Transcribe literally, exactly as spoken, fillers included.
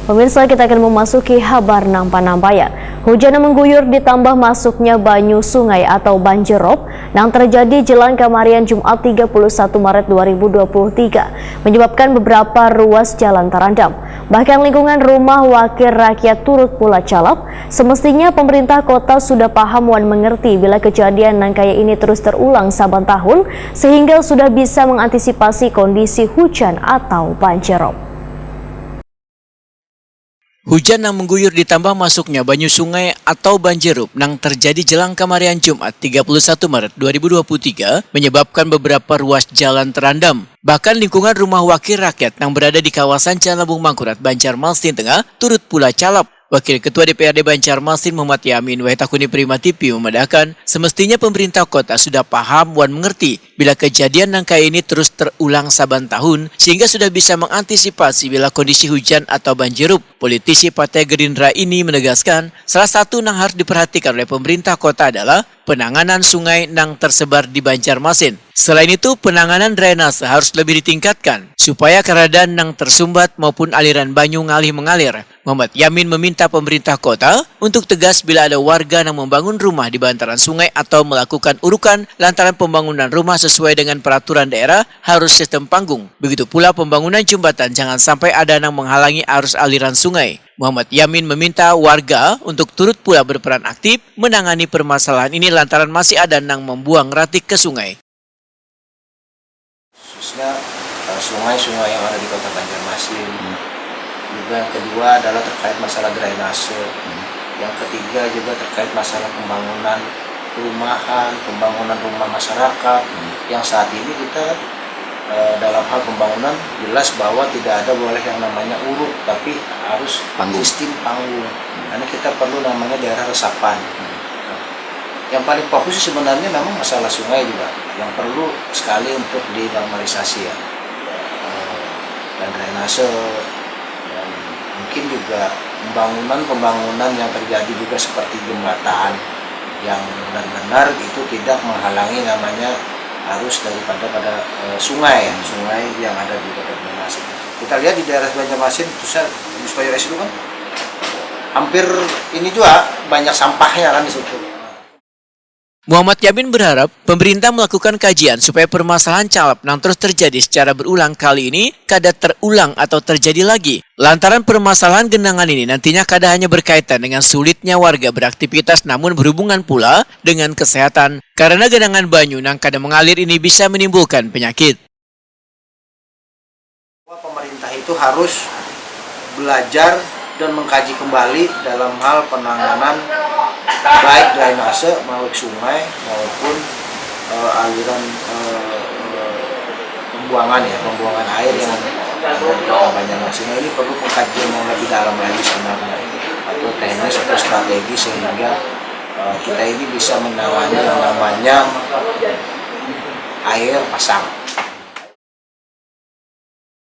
Pemirsa, kita akan memasuki habar nang panampayan. Hujan yang mengguyur ditambah masuknya banyu sungai atau banjirop nang terjadi jelang kamarian Jumat tiga puluh satu Maret dua ribu dua puluh tiga menyebabkan beberapa ruas jalan terendam. Bahkan lingkungan rumah wakil rakyat turut pula calap. Semestinya pemerintah kota sudah paham wan mengerti bila kejadian nang kaya ini terus terulang saban tahun, sehingga sudah bisa mengantisipasi kondisi hujan atau banjirop. Hujan nang mengguyur ditambah masuknya banyu sungai atau banjirop nang terjadi jelang kamarian Jumat tiga puluh satu Maret dua ribu dua puluh tiga menyebabkan beberapa ruas jalan terendam. Bahkan lingkungan rumah wakil rakyat nang berada di kawasan Jalan Lambung Mangkurat, Banjarmasin Tengah turut pula calap. Wakil Ketua D P R D Banjarmasin Muhammad Yamin wayah takuni Prima T V memadahkan, semestinya pemerintah kota sudah paham wan mengerti bila kejadian nang kaya ini terus terulang saban tahun, sehingga sudah bisa mengantisipasi bila kondisi hujan atau banjirop. Politisi Partai Gerindra ini menegaskan, salah satu nang harus diperhatikan oleh pemerintah kota adalah penanganan sungai nang tersebar di Banjarmasin. Selain itu, penanganan drainase harus lebih ditingkatkan supaya keradaan nang tersumbat maupun aliran banyu ngalih mengalir. Muhammad Yamin meminta pemerintah kota untuk tegas bila ada warga nang membangun rumah di bantaran sungai atau melakukan urukan lantaran pembangunan rumah sesuai dengan peraturan daerah harus sistem panggung. Begitu pula pembangunan jembatan jangan sampai ada nang menghalangi arus aliran sungai. Muhammad Yamin meminta warga untuk turut pula berperan aktif menangani permasalahan ini lantaran masih ada nang membuang ratik ke sungai. Khususnya eh, sungai-sungai yang ada di Kota Banjarmasin. Juga yang kedua adalah terkait masalah drainase. Yang ketiga juga terkait masalah pembangunan perumahan, pembangunan rumah masyarakat. Yang saat ini kita eh, dalam hal pembangunan jelas bahwa tidak ada boleh yang namanya uruk, tapi harus Panggung. sistem panggung. Karena kita perlu namanya daerah resapan. Yang paling fokus sih sebenarnya memang masalah sungai juga, yang perlu sekali untuk dinormalisasi ya. Eh, dan drainase, dan mungkin juga pembangunan-pembangunan yang terjadi juga seperti jembatan yang benar-benar itu tidak menghalangi namanya arus daripada pada eh, sungai, sungai yang ada di Kota Banjarmasin. Kita lihat di daerah Banjarmasin, khususnya di Sutoyo S itu kan hampir ini juga banyak sampahnya kan di situ. Muhammad Yamin berharap pemerintah melakukan kajian supaya permasalahan calap nang terus terjadi secara berulang kali ini kada terulang atau terjadi lagi. Lantaran permasalahan genangan ini nantinya kada hanya berkaitan dengan sulitnya warga beraktivitas namun berhubungan pula dengan kesehatan. Karena genangan banyu nang kada mengalir ini bisa menimbulkan penyakit. Bahwa pemerintah itu harus belajar dan mengkaji kembali dalam hal penanganan baik drainase, baik sungai maupun eh, aliran eh, pembuangan ya, pembuangan air yang ada di Kota Banjarmasin. Nah, ini perlu pengkajian yang lebih dalam lagi sebenarnya, atau teknis atau strategi sehingga eh, kita ini bisa menangani yang namanya air pasang.